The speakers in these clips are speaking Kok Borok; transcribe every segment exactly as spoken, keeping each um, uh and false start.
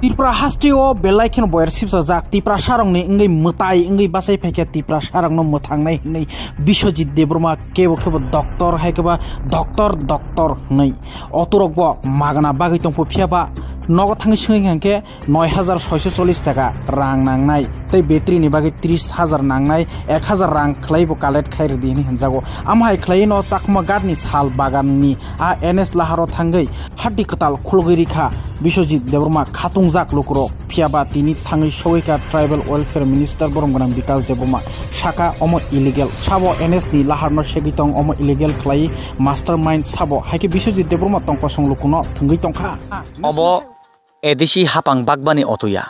Tripura haste o belai kheno boyar sipsajak Tiprasa rokni wngwi mwtai wngwi bachai phaikha Tiprasa rokno mwthangnai hwnwi Biswajit Debbarma kebo kebo doctor hai khe ba doctor doctor hwnwi oturokbo magna bagwi tongphu phiya ba nogo thangwi swngwi hwnkhe noi hajar soiso chollis taka rang nangnai tei battery ni bagwi tris hajar nangnai ek hajar rang khlai bo collect khai rwdi hwnwi hwnjago. Amo hai khlaiwi no Chakma Ghat ni sal bagan ni a N S laharo thangwi hati kwtal khulugwi rikha Biswajit Debbarma khatungjak lukurok. Phiya ba tini thangwi sogwi kha Tribal Welfare Minister borom gwnang Bikash Debbarma saka omo illegal. Sabo N S ni laharno segwi tong omo illegal khlai mastermind sabo hai khe Biswajit Debbarma tong kosong lukuno thwngwi tongkha. Obo A D C hapang bakbani otu ya.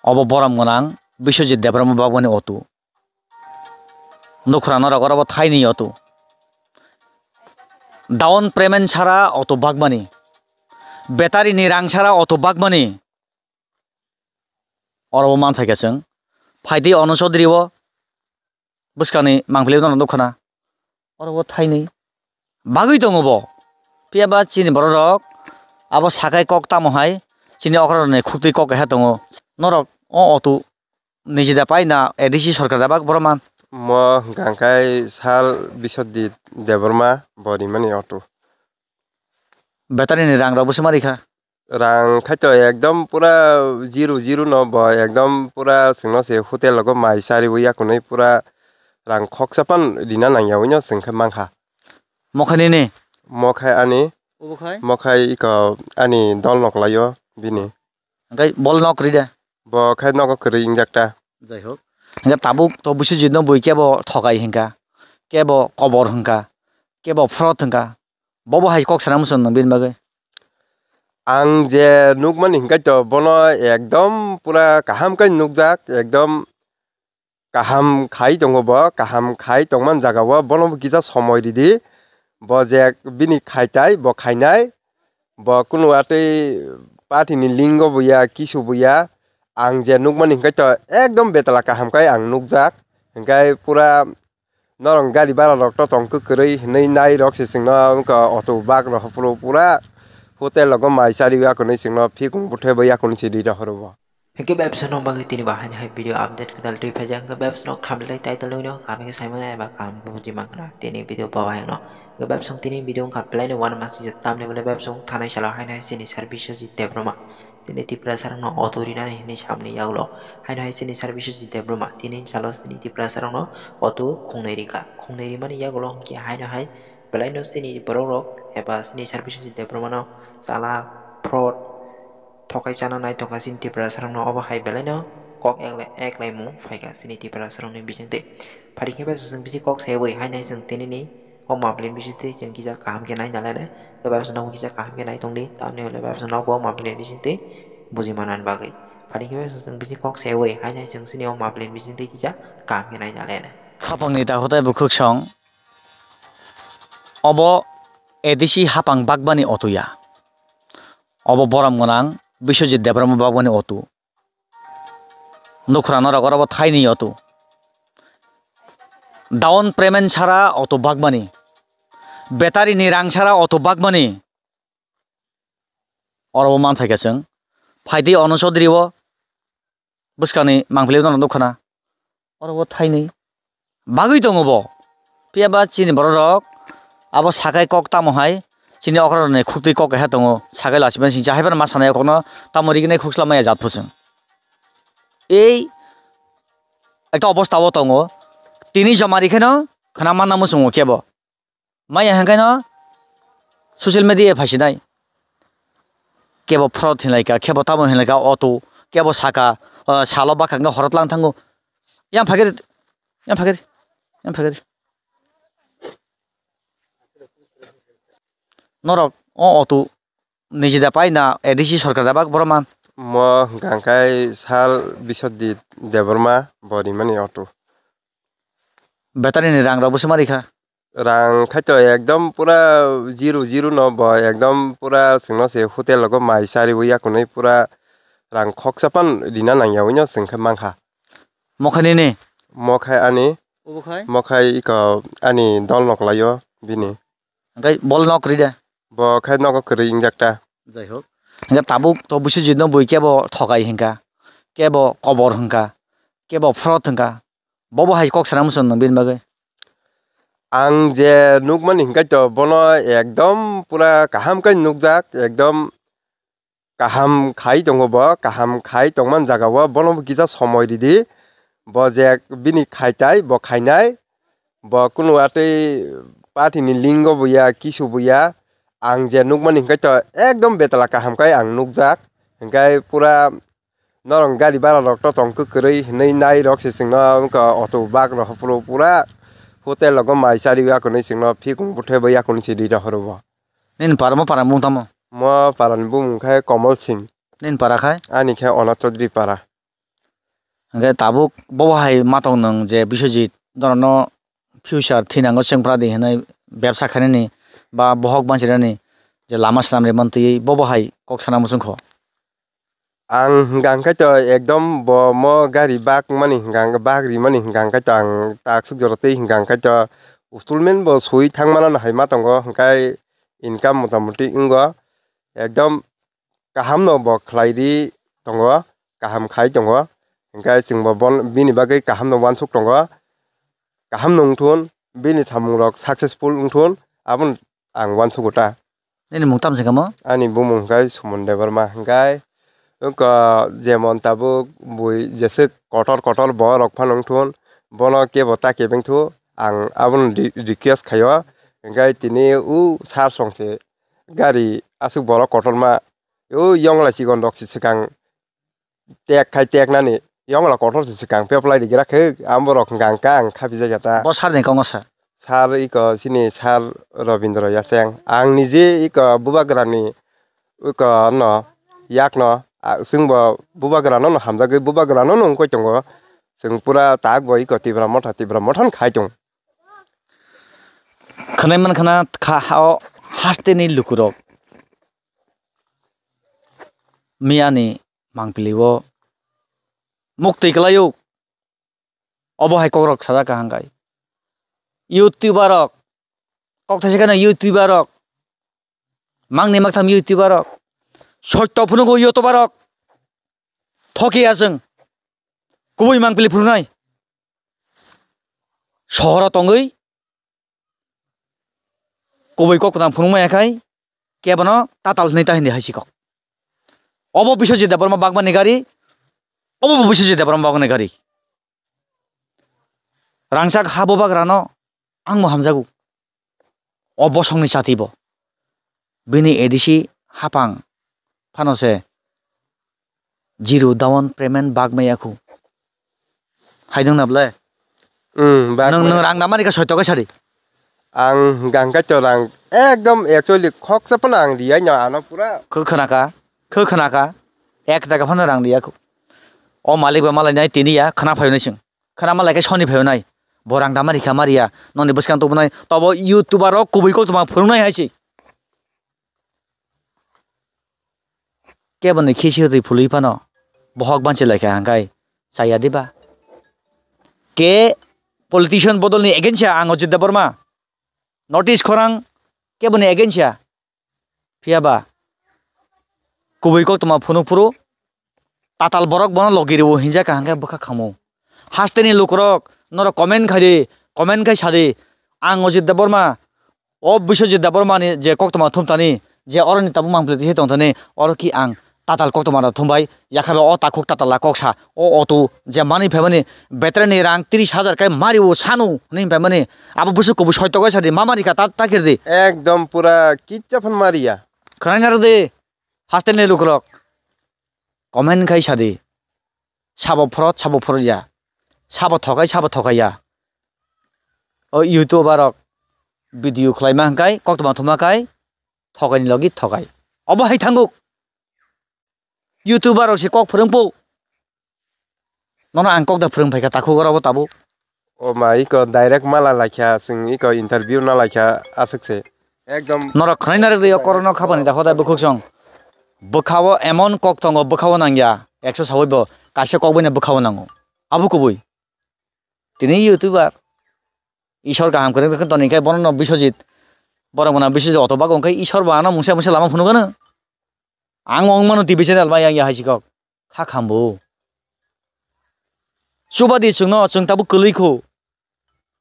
Obo borom gwnang Biswajit Debbarma bakbani otu. Nukhra norok oro bo thaini otu. Down payment sara otu bakmani. Battery ni rang sara otu bakmani. Oro bo man phaikha chwng. Phaidi Ono Chaudhary o bwskangni mangpili no nukha na. Oro bo thaini. Bagwi tongo bo. Phiya ba chini borok rok abo sakai kok tamo hai chini okra rokni khuktwi kok kaisa tongo. Norok o otu niji da pai na A D C sorkar da bak borok man. Mo hwnkha khe sal Biswajit Debbarma bo rimani auto. Battery ni rang rok bwswk ma rikha? Rang khaito ekdom pura zero zero no bo ekdom pura chwngno se hotel rogo mai chariwi yakunwi pura rang khoksa pan rina nangya wino chwng khe mankha. Mokha nini? Mokhai ani. Obo khai? Mokhai iko ani dol nok laio bini. Hwnkhe bol nok ri de? Bo khai nogo kwrwi wngjak ta. Jai hok. Hwnkhe tabuk to Biswajit no bui kebo thokai hwnkha, kebo kobor hwnkha, kebo fraud hwnkha. Bobo hai kok sana muchung nang bini bagwi. Ang je nukmani hwnkhe to bono ekdom pura kaham khe nukjak, ekdom kaham khai tongo bo, kaham khai tongmani jaga o bono bo kisa somoi ridi. Bo je bini khaitai, bo khainai, bo kunu atwi party ni lingo bo ya, kisu bo ya. Ang je nukmani hwnkhe to ekdom betala kaham khai ang nukjak. Hwnkhe pura norok gari bara rok to tong kwrwi hwnwi nai rok se chwngno wngkha auto bak rok phuru pura hotel rogo mai chari ya hwnwi chwngno phikung bwthai bo ya hwnwi se ri rohoro bo. Hwnkhe bebsano bagwi tini bo haini hai video update kwtal twi phaijak, hwnkhe bebsano khamlai title wngno kaham khe saimano eba kaham khe buji mankha tini video bo hai wngno. Hwnkhe bebsong tini video wngkha belai no uanama swijak tamni bole bebsong thanai salo haini hai chini sir Biswajit Debbarma chini Tiprasa rokno auto rinani hwnwi samni yagulo haino hai chini sir Biswajit Debbarma tini salo chini Tiprasa rokno auto khungnwi rikha, khungnwi rimani yagulo hwnkhe haino hai belaino chini borok rok eba chini sir Biswajit Debbarmano chala fraud thokai chana nai tongkha chini Tiprasa rokno, obo hai belaino kok eklai eklaimung phaikha chini Tiprasa rokni bisingtwi. Phaidi khe bebsong chwng bisi kok sewi haino hai chwng tinini o mapli bisingtwi chwng kisa kaham khe nai nalai nai. Khe bebsong no kisa kaham khe nai tongdi tamni hwnle bebsong no bo mapli bisingtwi buji manani bagwi. Phaidi khe bebsong chwng bisi kok sewi haino hai chwng chini o mapli bisingtwi kisa kaham khe nai nalai nai. Khapangni dahotai bukhuk song. Obo A D C hapang bakbani otu ya. Obo borom gwnang Biswajit Debbarma bakbani otu. Nukhra norok oro bo thaini otu. Down payment sara otu bakmani. Battery ni rang sara otu bakmani. Oro bo man phaikha chwng. Phaidi Ono Chaudhary o bwskangni mangpili no nukha na. Oro bo thaini. Bagwi tongo bo. Phiya ba chini borok rok abo sakai kok tamo hai chini okra rokni khuktwi kok kaisa tongo. Sakai lachimani singcha hai phano ma sanai kokno tamo rignai khukchwla maya jat phuchwng. Ei ekta obostha o tongo. Tini joma rikheno khna manna muchungo kebo. Maya hwnkhe no social media phaisinai. Kebo fraud hinlaika, kebo tamo hinlaika, auto, kebo saka, ah, salo bwkhakno horot lang thango. Yang phagir, yang phagir, yang phagir. Norok o auto niji da pai na A D C sorkar da bak borok man. Mo hwnkha khe sal Biswajit Debbarma bo rimani auto. Battery ni rang rok bwswk ma rikha? Rang khaito ekdom pura zero zero no bo ekdom pura chwngno se hotel rogo mai chariwi yakunwi pura rang khoksa pan rina nangya wino chwng khe mankha. Mokha nini? Mokhai ani. Obo khai? Mokhai iko ani dol nok laio bini. Hwnkhe bol nok ri de? Bo khai nogo kwrwi wngjak ta. Jai hok. Hingke tabuk to Biswajit no bui kebo thokai hingka, kebo kobor hingka, kebo fraud hingka, bobo hai kok sana muchung nang bini bagwi? Ang je nukmani hingkai to bono ekdom pura kaham khe nukjak, ekdom kaham khai tongo bo, kaham khai tongmani jaga o bono bo kisa somoi ridi, bo je bini khaitai bo khainai, bo kunu atwi party ni lingo bo ya kisu bo ya, ang je nukmani hingkai to ekdom betala kaham khai ang nukjak, hingkai pura norok gari bara rok to tong kwkrwi hinwi nai rok se chwngno wngkha auto bak rok phuru pura hotel rogo mai chari ya kwnwi chwngno phikung bwthai bai ya kwnwi se ri rohoro bo. Nini para mo para mung tamo? Mo para ni bumung khai Komol Singh. Nini para khai? Ani khe Onat Chaudhary para. Hingke tabuk bobo hai matong nwng je Biswajit norokno future thinango chwng phradi hinwi bebsa khainani ba bohok bansirani je lama swnam rimani twiwi bobo hai kok sana muchung kho. Ang hingka hingkai to ekdom bo mo gari bak mani hingka hingka bak rimani hingka hingkai to ang taksuk jora tei hingka hingkai to installment bo sui thang mano hai ma tongo hingkai income mota moti wngo ekdom kaham no bo khlai ri tongo kaham khai tongo hingkai chwng bo bon bini bagwi kaham no uansuk tongo kaham no wngthun bini samung rok successful wngthun abono ang uansugo ta. Nini mung tamo se kamo? Ani bumung hwnkhe Suman Debbarma hwnkhe wngkha jemon tabuk bui jeswk kotor kotor borok phano wngthun bono kebo ta kebeng thu ang abono re-, request khaio hwnkhe tini o sar song se gari aswk borok kotorma o yongla chikon rok se swkang tek khai tek nani yongla kotor se swkang peplai rikra khe amborok hwnkha hwnkha ang khapi jakya ta. Bo sar ni kongo sa? Sar iko chini sar Robindra Yacheng. Ang nije iko bubagrani iko no yakno, a, chwngbo bubagrano no hamjagwi bubagrano no wngkoi tongo. Chwng pura tak bo iko Tipra Motha, Tipra Motha no khai tongo. Khwnai mankha na kha ha o haste ni lukurok miyani mangpili o muktwi kwlai o. Obo hai kokrok sajak kaham khai. YouTuber rok, kok thaisa kheno YouTuber rok, mangni maktham YouTuber rok, sotto phunugo YouTuber rok, thoki aswng, kubui mangpili phunuknai, sohoro tongwi, kubui kok kwthang phunukma ya khai kebono tatal hinwi ta hindi hai si kok. Obo Biswajit Debbarma bagmani gari, obo bo Biswajit Debbarma bagmani gari. Rangchak ha bubagrano ang bo hamjago. O bosongni chati bo. Bini A D C hapang phano se zero down payment bak maya khu. Hai nung na ble? Hmm, bak nwng, maya. Nwng rang damani ka soito ka sari? Ang hingka hingka to rang ekdom actually khoksa phano ang riyai no ano pura. Khe khna ka, khe khna ka, ek taka phano rang riya khu. O malik ba malai nai tini ya khna phayo nai sing. Khna malai khe soni phayo nai. Bo rang damani kha mariya, noni bwskang tubunai, tobo YouTuber rok kubui kok tuma phurungnai hai si. Keboni khisi rwi phului phano bohok banchi laikha hangkai chaya diba? Ke politician bodolni against ya ang Ajit Debbarma, North East khorang keboni against ya. Phiya ba kubui koktwma phunuk phuru tatal borok bono logi rwo hinjak ka hangkai bwkha khamu. Hasteni lukurok norok comment khai di, comment khai sadi, ang Ajit Debbarma, o Biswajit Debbarmani je koktwma thumtani, je oroni tabuk mangpili tise tongthani, oro ki ang tatal koktwma rok thumbai, yakhabai o takhuk tatala koksa, o auto je mani phaimani battery ni rang tris hajar kai mari o sanu hwnwi phaimani, abo bwswk kubui soito kaisa di mamani ka ta takir di. Ekdom pura kicha phan mariya. Khwnai narwk di, hasteni lukurok comment khai sadi, sabo phorot, sabo phorot ya, sabo thokai, sabo thokai ya. O YouTuber rok video khlaima hwnkhe koktwma thuma khai thokaini logi thokai. Obo hai thanguk. YouTuber rok se kok phwrwng po. Nono ang kok da phwrwng phaikha takhuk oro bo tabuk. O ma iko direct mala laikha, chwng iko interview na laikha aswk se. Ekdom. Norok khwnai narwk ri o korokno khapani da hodai bukhuk song. Bwkha o emon kok tongo, bwkha o nangya. Ekso sawi bo kaisa kok bai no bwkha o nango. Abo kubui. Tini YouTuber. Isor kaham kwrwng kwrwng toni khe bono no Biswajit. Borok mwnang Biswajit auto bag wngkhe Isor bo ano mungsa mungsa lama phunukgano. Ang ongmano T V channel bai yang ya hai sikok. Kha khambo. Chubadi chwngno, chwng tabuk kwlwi kho.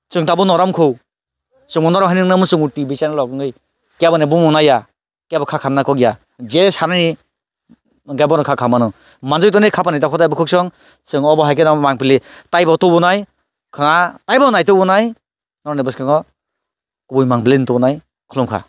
Chwng tabuk norom kho. Chwngbo norok hai nungna muchungo T V channel rok wngwi. Kebo ni bumung naiya. Kebo kha khamna kok ya. Je sanani hwnkhe bono kha khamano. Manjui tonwi khapani ta khotai bukhuksong. Chwng obo hai kheno mangpili taibo tubunai. Khna taibo nai tubunai. Norokni bwskango kubui mangpili tubunai. Khulumkha.